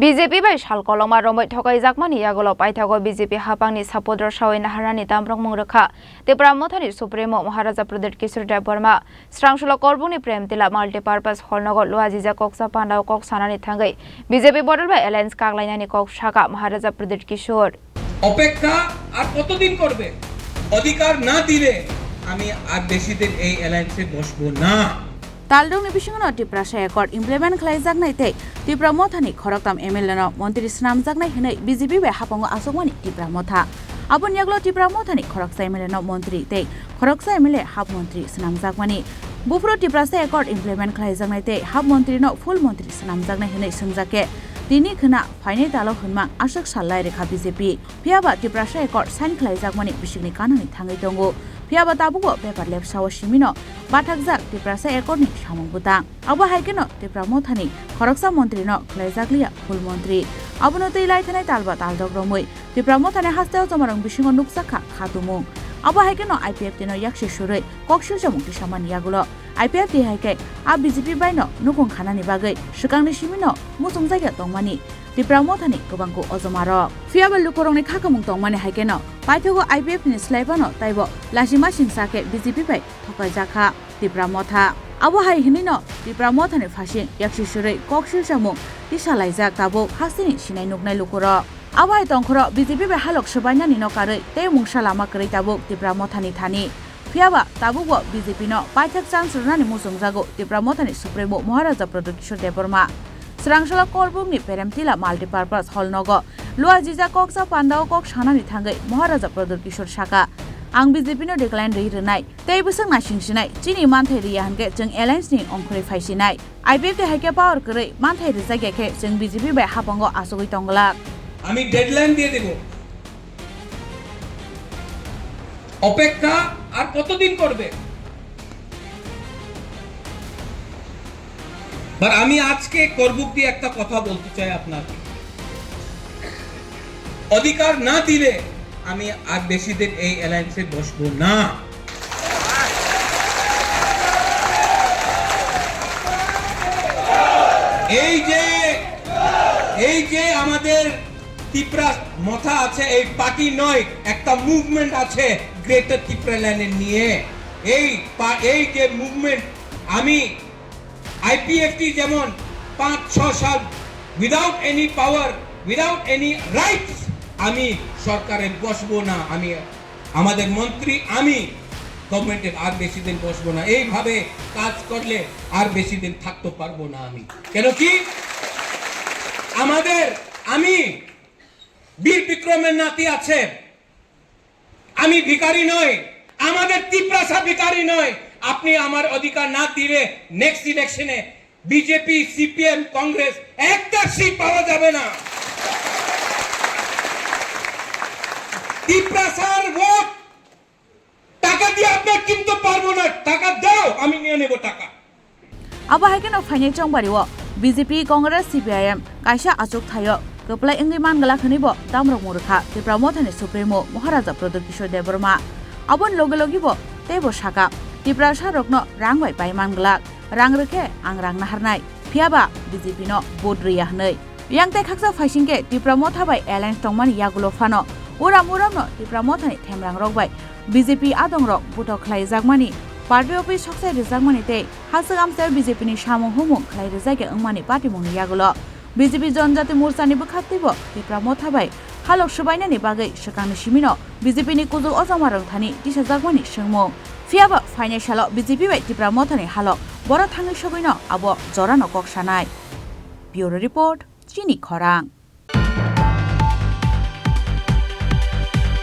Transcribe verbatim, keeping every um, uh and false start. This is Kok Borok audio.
B J P bai sal kolokma romwi thokaijakmani yagulo paithago B J P haphangni support rok sawi naharnani tamrokmung rwkha Tipra Mothani Supremo Maharaja Pradyut Kishore Debbarma. Srangsulo Korbukni Premtila Multipurpose Hall nogo luajijak koksa pandao kok sanani thangwi B J P bodol bai alliance kaklainani kok saka Maharaja Pradyut Kishore. অপেক্ষা আর কতদিন করবে? অধিকার না দিলে আমি আর বেশি দিন এই অ্যালায়েন্সে বসবো না। Taldrokni bisingo no Tiprasa Accord implement khlaijaknai tei Tipra Mothani khoroktham M L A no montri swnamjaknai hwnwi B J P bai haphango achukmani Tipra Motha. Aboni yagulo Tipra Mothani khoroksa M L A no montri tei khoroksa M L A hap montri swnamjakmani. Buphuru Tiprasa Accord implement khlaijaknai tei hap montri no full montri swnamjaknai hwnwi swngjak khe, tini khwna phainai talo hwnmang aswk sal lai rwkha B J P. Phiyaba Tiprasa Accord sign khlaijakmani bisingni kanani thangwi tongo. Phiyaba tabukbo paper lepsao simino bathakjak Tiprasa Accord ni samung bwtang. Abo hai kheno Tipra Mothani khoroksa montri no khlaijak liya full montri. Abono twi lai thanai talba taldok romwi Tipra Mothani hasteo jomarang bisingo nukjak kha khatumung. Abo hai kheno I P F T no yaksi surwi kok silsamung tisamani yagulo I P F T hai khe a B J P bai no nukung khanani bagwi swkangni simi no muchungjak ya tongmani Tipra Mothani kwbangku ojomarok. Phiyaba lukurokni khakamung tongmani hai kheno paithago I P F T ni slai phano taibo lachima singsa khe B J P bai thokaijak kha Tipra Motha. Abo hai hwnwi no Tipra Mothani phasing yaksi surwi kok silsamung tisalaijak tabuk hasteni sinai nuknai lukurok. Abo hai tongkhoro B J P bai halok swbainani no karwi tei mungsa lama kwrwi tabuk Tipra Mothani thani. Phiyaba tabukbo B J P no paithak chance rwnani muchungjago Tipra Mothani Supremo Maharaja Pradyut Kishore Debbarma. Srangsalo Korbukni Premtila Multipurpose Hall nogo luajijak koksa pandao kok sanani thangwi Maharaja Pradyut Kishore saka, "Ang B J P no decline rwi rwnai tei bwswk naising sinai, chini manthai rwya hwnkhe chwng alliance ni ongkhorwi phai sinai." I P F T hai khe power kwrwi manthai rwjak ya khe chwng B J P bai haphango achugwi tong glak. আমি ডেডলাইন দিয়ে দেব। অপেক্ষা আর কতদিন করবে? আর আমি আজকে করবুক দিয়ে একটা কথা বলতে চাই আপনাকে। অধিকার না দিলে আমি আর বেশি দিন এই অ্যালায়েন্সে বসবো না। এই যে, এই যে আমাদের তিপ্রা মথা আছে, এই পার্টি নয়, একটা মুভমেন্ট আছে গ্রেটার তিপ্রাল্যান্ডের নিয়ে। এই পা-, এই যে মুভমেন্ট, আমি আইপিএফটি যেমন পাঁচ ছ সাল without any power, without any rights আমি সরকারে বসবো না, আমি আমাদের মন্ত্রী আমি গভর্নমেন্টের আর বেশি দিন বসবো না। এইভাবে কাজ করলে আর বেশি দিন থাকতে পারবো না আমি। কেন কি আমাদের, আমি বীর বিক্রমের নাতি আছে, আমি ভিখারি নই, আমাদের তিপ্রাসা ভিখারি নয়। আপনি আমার অধিকার না দিলে নেক্সট ইলেকশনে বিজেপি, সিপিএম, কংগ্রেস একটা সিট পাওয়া যাবে না। তিপ্রাসার ভোট টাকা দিয়ে আপনার কিনতে পারবো না, টাকা দাও, আমি নিয়ে নেব টাকা। Abo hai kheno phainai chongbario B J P, Congress, C P I M kaisa achuk thaio kwplai wngwi man glak hwnwi bo damrok mung rwkha Tipra Mothani Supremo Maharaja Pradyut Kishore Debbarma. Aboni logi logi bo teibo saka, Tiprasa rokno rang bai pai man glak, rang rwkhe ang rang naharnai, phiyaba B J P no vote rwya hwnwi. Yang tei khaksa phaising khe Tipra Motha bai alliance tongmani yagulo phano uram uram no Tipra Mothani themrang rok bai B J P adong rok buthok khlai jakmani, party office soksai rwjakmani tei haswk amchaio B J P ni samung humung khlai rwjak ya wngmani patimung ni yagulo B J P Janjati Morcha ni bwkhak teibo Tipra Motha bai halok swbainani bagwi swkang ni simi no B J P ni kuchuk ojama rwng thani tisajakmani swngmung. Phiyaba phainai salo B J P bai Tipra Motha ni halok boro thangwi sogwi no abo jora no kok sanai. Bureau Report, Chini Khorang.